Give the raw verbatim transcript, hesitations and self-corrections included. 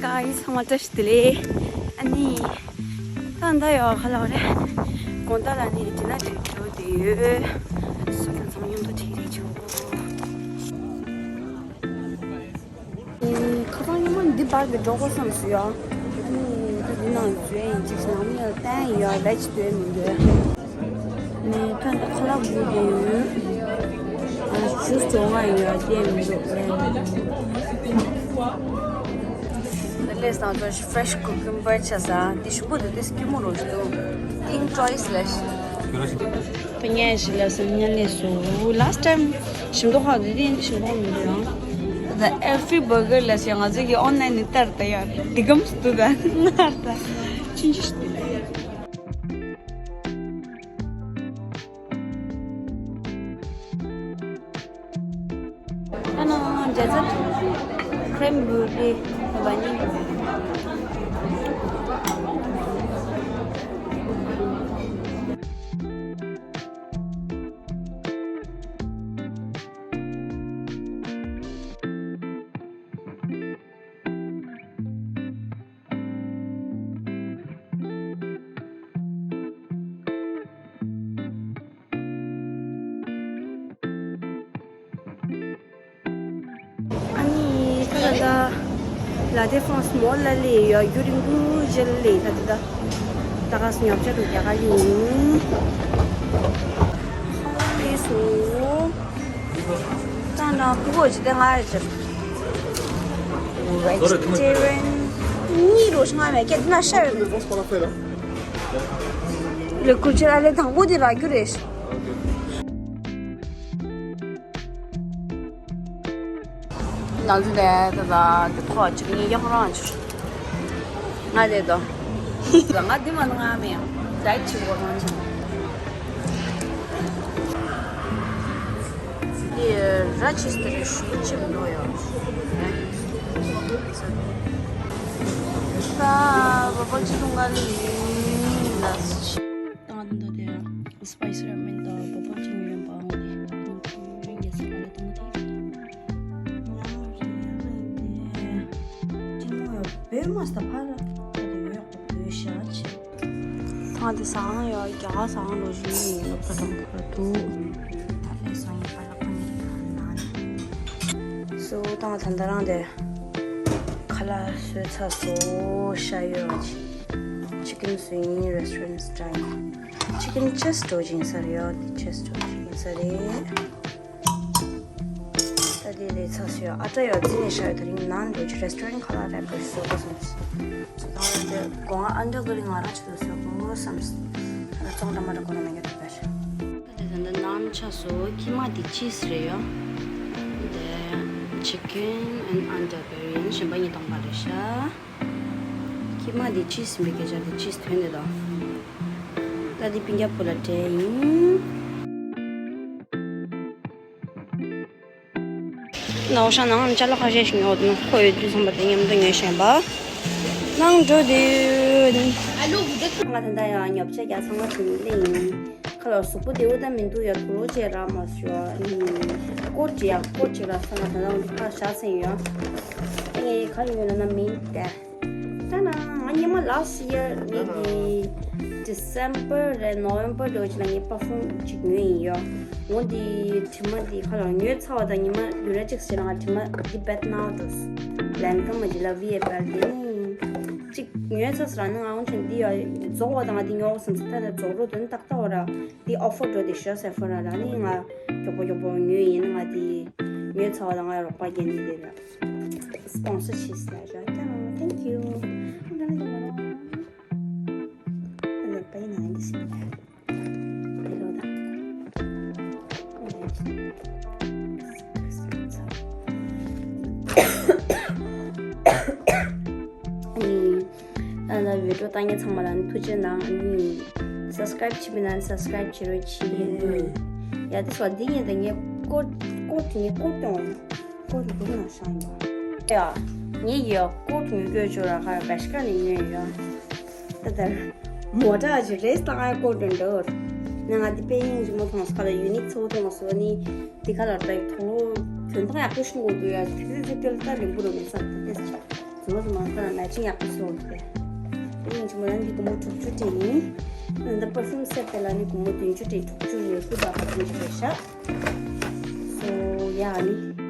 ཀ་ཡིས་ཚང་མ་བཀྲ་ཤིས་བདེ་ལེགས། ཨ་ནི། ད་ད་ཡོད་ཁ་ལག་རེད། དགོང་དག་ལ་ནི་དེ་ན་དེ་འགྲོ་དེ་ཡོད། སུ་དང་ཚང་མ་མཉམ་དུ་ཁྲིད་རེ་བྱུང་། ཁ་སང་ཉི་མ་འདི་བར་གྱི་འགྲོ་དགོས་བསམ་སོང་ཡ། ད་འདི་ནང་འཛུལ་ཡིན་ཅིག་ནང་མི་ལ་བསྟན་ཡ་ལས་ཅི་འདོད་མི་འདོད། ནས་ད་ད་ཁ་ལག་འགུལ་དེ་ཡོད། ཨ་ཇུས་བྱུང་ང་ཡོད་བསྟན་མི་འདུག་ལན། ལས་སང་ཚོ་ཕེ་རེ་ཤི་ཀུ་ཀུམ་བར་ཆ་ས་འདི་ཞིམ་པོ་འདུག་དེ་སྐྱིད་མོ་རོ་ཞིག་འདུག་ཏིང་ཅོ་ཡི་སི་ལ་ཤི། ཁོ་ཉལ་ཞིག་ལ་སེམས་ཉལ་ལས་སུ་ལཱ་སི་ཊི་ཊའིམ་ཞིམ་མདོག་ཁ་དེ་དེ་ཞིམ་པོ་མི་འདུག་ཡང་། ད་ཨེ་ཕི་བར་གར་ལ་སི་ང་ཚོ་གི་ཨོན་ལན་ནས་ལྟར་ད་ཡ་འདི་གམ་སུ་ད་ང་ད་ཅིན་ཅི་ཞིག་འདུག་ཨ་ནི་འབྲས་རྩ་ཁྲེམ་བུ་རི་ནས་བ་ནི། ཨ་ནི་ད་ལ་ད་ལ་དེ་ཧྥོན་སི་མོལ་ལ་ལས་ཡོད་རྒྱུ་རིང་པོ་ཇལ་ལས་ད་ད་ད་ད་ག་སི་ཉོ་ཆ་རུ་རྒྱ་གར་ཡིན། ཧ་ལས་སོ། ད་ན་ཕུ་གོ་ཅི་དེ་ང་རེ་ཅི། Vegetarian གཉིས་རོ་ཤི་ང་མེད་ཀྱད་ན་ཤ་ཡོད་མི་འདུག་ལེ་ཀུ་ཅི་ར་ལེ་དང་པོ་དེ་ར་རྒྱུ་རེད། ནང་ཚུད་ནས་ད་ད་དེ་ཐོག་ཅིག་ཡག་རང་ཆུ། ང་དེ་དང་། ང་དེ་མ་ང་མེད་ཡང་ཌའེ་ཊི་བྱེད་དགོས་རང་ཆུ། དེ་ར་ཆིས་དེ་རེ་ཞུ་ཆེ་མི་འགྲོ་ཡོད། ད་བ་བ་ཅི་ཐུང་ག་ལི་ལ་ཆི། ཏང་ཏང་ཏང་ཏེ་སི་པའི་སི་ར་མེན་དང་བོ་པོ་ཅིང་ཡོན་པའང་དེ་ཏང་ཏང་ཡོན་ཡ་སི་ལ་ཏང་ཏེ་ཅིང་ཡོན་བོད་མ་སྟ་ཕ་ར་ཏ་ཏེ་ཡོད་བོད་ཤ་ཆེ། ཏང་ཏེ་སང་ཡོད་རྒྱ་གར་སང་ལོ་ཞུ་ཡིན་ལོ་ཏ་ཏང་ཁོ་ཏུ་ཏ་ལེ་སང་ཡོད་པ་ལ་ཁོ་ནི་ན་སོ་ཏང་ཏ་ཏ་རང་དེ་ཁ་ལག་བཟོས་ཚར་སོ་ཤ་ཡོད་ཅི། Chicken swing restaurant style chicken chest འགྲོ་ཅིང་ས་རེད་ཡོད་དེ་chest འགྲོ་ཅིང་ས་རེད། ད་དེ་ལས་ཚ་སུ་ཡོད་ཨ་ཏྲ་ཡོད་རྫི་ནས་ཤ་ཡོད་ད་རིང་ནང་འགྲོ་ཅི་restaurant ཁ་ལག་རེད་པར་བཟོ་དགོས་བསམ་སོང་། ད་དེ་གོང་ཨ་འདྲ་གི་རིང་ང་རང་ཆུ་ཚོད་བཟོ་དགོས་བསམ་སོང་། ད་ཙོང་འདྲ་མ་འདྲ་གོ་ན་མེད་ཀྱི་འདུག་པས། ད་དེ་ད་ནང་ཆ་སོ་ཁྱི་མ་དེ་ཅིས་རེད་ཡོད། དེ་chicken and underberry གཞན་པ་གཉིས་དང་པ་རེད་ཤག་ཁྱི་མ་དེ་ཅིས་ཟིན་པའི་སྐད་ཆ་དེ་ཅིས་ཐོན་དེ་དང་། ད་དེ་སྤུན་ཀྱག་བུ་ལ་སྤྲད་ཡིན། ནའོ་ཤ་ནང་ཅ་ལག་ཁ་ཤས་ཤིག་ཉོ་དུ་ཁོ་ཡོད་དུས་ཙམ་པ་དེ་མཉམ་དུ་ཉོས་བཞིན་པ། ནང་འགྲོ་དུས། ང་ད་ལྟ་ཡང་ཉོ་ཆ་རྒྱག་ཚང་མ་བྱིན་ལེ་ཡིན། ཁ་ལ་གཟུགས་པོ་བདེ་བོ་ད་མི་འདུག་ཡ་དུ་ལོ་ཅེ་ར་མ་སུ་ཡ། ཀོ་ཅི་ཡ་ཀོ་ཅི་ར་ས་ང་ད་ལྟ་འདི་ཁ་བཞག་སེང་ཡོད། ངས་ཁ་ཡོད་ན་མིན་ཏེ། ད་ན་ང་ཉི་མ་ལ་སི་ཡར་ངས་ཀྱི་December རེད་November ལོ་ཅི་ལ་ངས་པར་ཕིའུམ་ཅིག་ཉོས་ཡིན་ཡོད། འོ་འདི་དྲི་མ་འདི་ཁ་ལ་ཉོས་ཚར་བ་དང་ཉི་མ་ཡུན་ར་གཅིག་ཟེར་ན་ང་དྲི་མ་འདི་བེད་ནའོ་འགྲོ་སོང་། ལན་ཀ་མ་ཇི་ལ་བི་ཨེ་བེད་དེ་ནི་གཅིག་ཉོས་ཚར་ཟེར་ན་ང་འོང་ཆེན་འདི་ཡ་རྫོགས་བ་དང་ང་འདི་ཉོ་བསམ་ཚེ་ད་ད་རྫོགས་རོ་དོན་ཏག་ཏག་བ་ར་འདི་ཨོ་ཕར་འགྲོ་དེ་ཤོ་སེ་ཕོ་ར་ལ་ནི་ང་མགྱོགས་པོ་མགྱོགས་པོ་ཉོས་ཡིན་ང་འདི་ཉོས་ཚར་བ་དང་ང་རོགས་པ་རྒྱན་ནི་དེ་ར། སྤོན་སར་བྱས་ཟེར་ཡ་ཀྱང་thank you ཨ་ནི་པའི་ནང་འདི་ཞིག་ཡ་ལོ་ད། ཨ་ནི། ད་ལྟ་བི་ཌིའོ་ལྟ་མཁན་ཚང་མ་ལ་ཐུགས་རྗེ་གནང་ཨ་ནི། subscribe བྱེད་པ་ན་subscribe བྱེད་རོགས་གྱིས། ཡ་དེ་སོ་འདི་ངས་ད་ངས་ཀོ་ཀོ་དེ་ངས་ཀོ་སྐྱོང་། ཀོ་དེ་འདུག་ན་ཤང་ཡོད། ཡ། ངས་ཡ་ཀོ་དེ་ངས་སྐྱོ་ཅོ་ར་ཁ་བེ་ཤ་ཀ་ནས་ཉོས་ཡོད། ད་ལྟར་མོ་ཊ་ཅིག་རེས་ལྟ་ང་ཀོ་དེ་འདྲ་བར། ན་ང་དེ་དཔེ་ཡིན་རི་མོ་མཐོང་སོ་ཁ་ལ་ཡུ་ནིག་ཚོ་མཐོང་སོ་ནི་དེ་ཁ་ལ་ད་ཐོ་ལོ་གྱོན་ཐང་ཡག་པོ་ཤིང་གོ་དུ་ཡ་དེ་དེ་དེ་དེ་ལ་ད་རིང་པོ་རོ་མེད་ས་དེ་དེ། ང་ཚོ་མང་ཚོགས་ལ་མེ་ཆིང་ཡག་པོ་བཟོ་གི། དེ་ཡིན་ཆུ་མོ་རང་གི་སྒོར་མོ་དྲུག་ཅུ་སྤྲད་ཡིན། འདི་པར་ཕིའུམ་སེ་ཊི་དེ་ལ་ནི་སྒོར་མོ་བདུན་ཅུ་སྤྲད། དྲུག་ཅུ་རེད། སྐུ་ལ་ཁ་ཐུག་རེད་ཤག་སོ་ཡ་ནི།